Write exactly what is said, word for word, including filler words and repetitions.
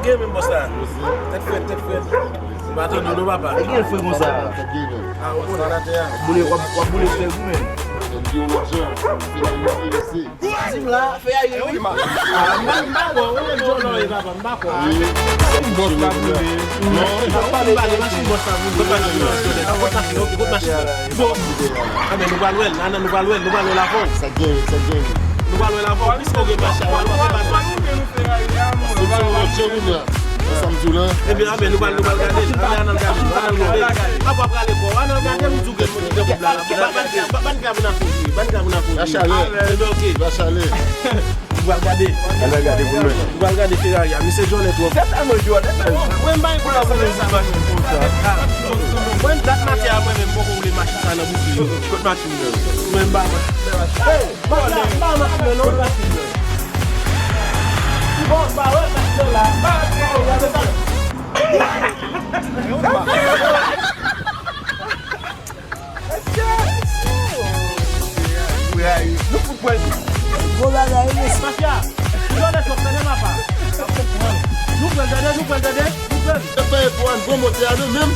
Gen menm bòs la. Tèt frèt, tèt frèt. M pa tande w non, papa. Gen frè konsa. Boule, w ap, w ap boule frè ou menm. Tim la, fè a ye wi. M pa kwè, ou menm jòlò e papa, m pa kwè. Tim bòs la boule. Non, m pa pale de machin bòs la boule. Kot machin, ok, kot machin. Bon. Anben, nou pral wè l, nan, nan, nou pral wè l, nou pral wè l avan. Sa gen, sa gen. Nou pral wè l avan, piske w gen machin, nou pral wè l avan. Sa m di w la. Ebyen, anben, nou pral, nou pral gade l. Anben, ann al gade l, ann al gade l. Papa pral gade l, ann al gade l, ou di w gen moun ki gen koup la. Ban, ban, ban, ban gade moun nan kouri, ban gade moun nan kouri. La chalè. Ebyen, ok. La chalè. Nou pral gade. Ann al gade pou nou. Nou pral gade Ferrari a. Misye jòlè twòp. Se tèlman jòlè, men. Mwen, m pa gen pwoblèm avèk sa. Mwen, dat maten a, mwen menm, poko woule machin sa nan bouch li. Kot machin nan? Mwen, m pa. Hey, machin la, m pa machin nan, non. Bon, m pa wè machin nan la. M pa wè machin nan la. Nou fout pran. Gwo bagay, mesye. Mafya, nou pral tande, papa. Nou pral tande, nou pral tande, nou pral. Fè efò a, nou pran motè a, nou menm.